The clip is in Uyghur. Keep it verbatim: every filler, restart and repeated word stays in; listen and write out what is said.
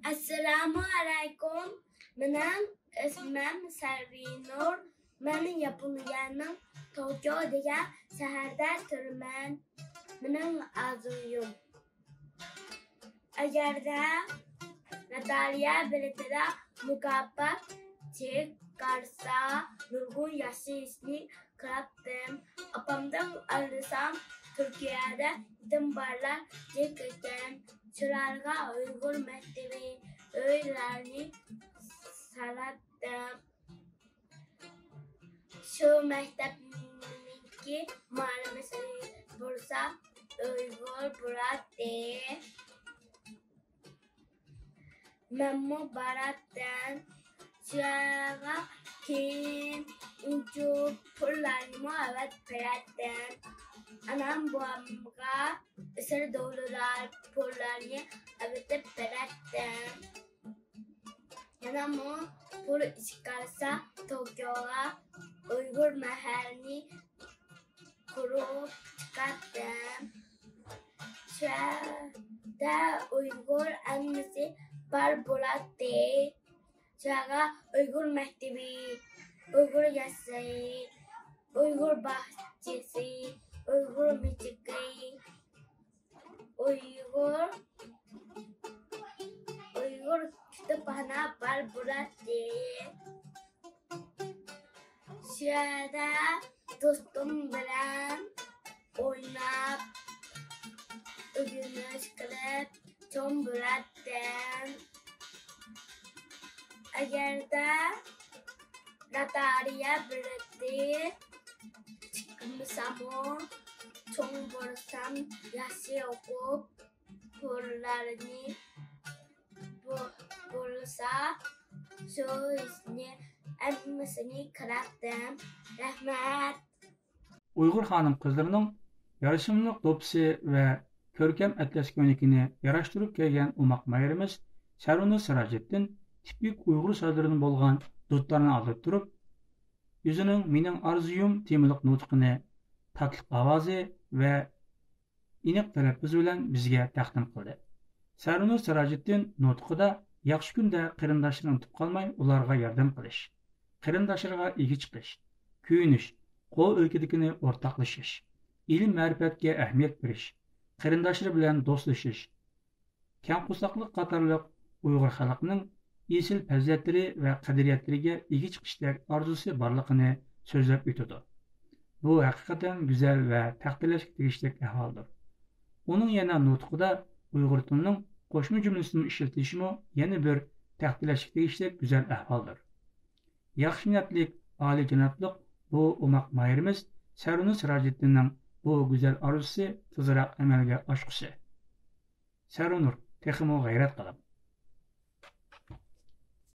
ئەسسالامۇ ئەلەيكۇم. مېنىڭ ئىسمىم سەرۋىنۇر. مەن ياپونىيەنىڭ توكيو دېگەن شەھەردە تۇرىمەن. مېنىڭ ئارزۇيۇم، ئەگەردە لاتارىيە بېلىتىدا مۇكاپات چىقارسا، نۇرغۇن ياخشى ئىشنى قىلاتتىم. ئاپامدىن ئايرىلسام، تۈركىيەدە يېتىم بالىلار جىق ئىكەن. شۇلارغا ئۇيغۇر مەكتىپى ئۆيلەرنى سالاتتىم. شۇ مەكتەپنىڭكى مۇئەللىمىسى بولسا ئۇيغۇر بولاتتى. مەنمۇ باراتتىم. شۇلارغا كىيىم، ئۇچۇر، پۇللارنىمۇ ئەۋەتىپ بېرەتتىم. ئانام بوۋامغا ئېسىل دوللار پۇللارنى ئەۋەتىپ بېرەتتىم. يەنە مۇ پۇل ئىشقالسا توكيوغا ئۇيغۇر مەھەللىنى قۇرۇپ چىقاتتىم. شۇ يەردە ئۇيغۇر ھەممىسى بار بولاتتى. شۇلارغا ئۇيغۇر مەكتىپى، ئۇيغۇر ياشلىرى، ئۇيغۇر باغچىسى، ئۇيغۇر مىچىقى، ئۇيغۇر، ئۇيغۇر كۇتۇپخانا بار بولاتتى. شۇ يەردە دوستۇم بىلەن ئويناپ، ئۆگىنىش قىلىپ چوڭ بولاتتىم. ئەگەردە لاتارىيە بېلىتى چىقمىساممۇ، چوڭ بولسام، ياخشى ئوقۇپ، پۇللارنى بو-، بولسا، شۇ ئىشنى ھەممىسىنى قىلاتتىم. رەھمەت. ئۇيغۇر خانىم-قىزلىرىنىڭ يارىشىملىق دوپپىسى ۋە كۆركەم ئەتلەس كۆينىكىنى ياراشتۇرۇپ كىيگەن ئوماق ماھىرىمىز سەرۋىنۇر سىراجىدىن تىپىك ئۇيغۇر سازلىرىدىن بولغان دۇتارنى ئالدۇرۇپ تۇرۇپ، ئۆزىنىڭ مېنىڭ ئارزۇيۇم تېمىلىق نۇتقىنى تاتلىق ئاۋازى ۋە ئېنىق تەلەپپۇزى بىلەن بىزگە تەقدىم قىلدى. سەرۋىنۇر سىراجىدىن نۇتقىدا ياخشى كۈندە قېرىنداشلىرىنى ئۇنتۇپ قالماي، ئۇلارغا ياردەم قىلىش، قېرىنداشلىرىغا ئىگە چىقىش، كۆيۈنۈش، قول ئىلكىدىكىنى ئورتاقلىشىش، ئىلىم-مەرىپەتكە ئەھمىيەت بېرىش، قېرىنداشلىرى بىلەن دوستلىشىش، كەڭ قورساقلىق قاتارلىق ئۇيغۇر خەلقىنىڭ ئېسىل پەزىلەتلىرى ۋە قەدرىيەتلىرىگە ئىگە چىقىشتەك ئارزۇسى بارلىقىنى سۆزلەپ ئۆتىدۇ. بۇ ھەقىقەتەن گۈزەل ۋە تەقدىرلەشكە تېگىشلىك ئەھۋالدۇر. ئۇنىڭ يەنە نۇتقىدا ئۇيغۇر تىلىنىڭ قوشما جۈملىسىنى ئىشلىتىشىمۇ يەنە بىر تەقدىرلەشكە تېگىشلىك گۈزەل ئەھۋالدۇر. ياخشى نىيەتلىك، ئالىيجانابلىق بۇ ئوماق ماھىرىمىز سەرۋىنۇر سىراجىدىننىڭ بۇ گۈزەل ئارزۇسى تېزراق ئەمەلگە ئاشقۇسى. سەرۋىنۇر، تېخىمۇ غەيرەت قىلىڭ.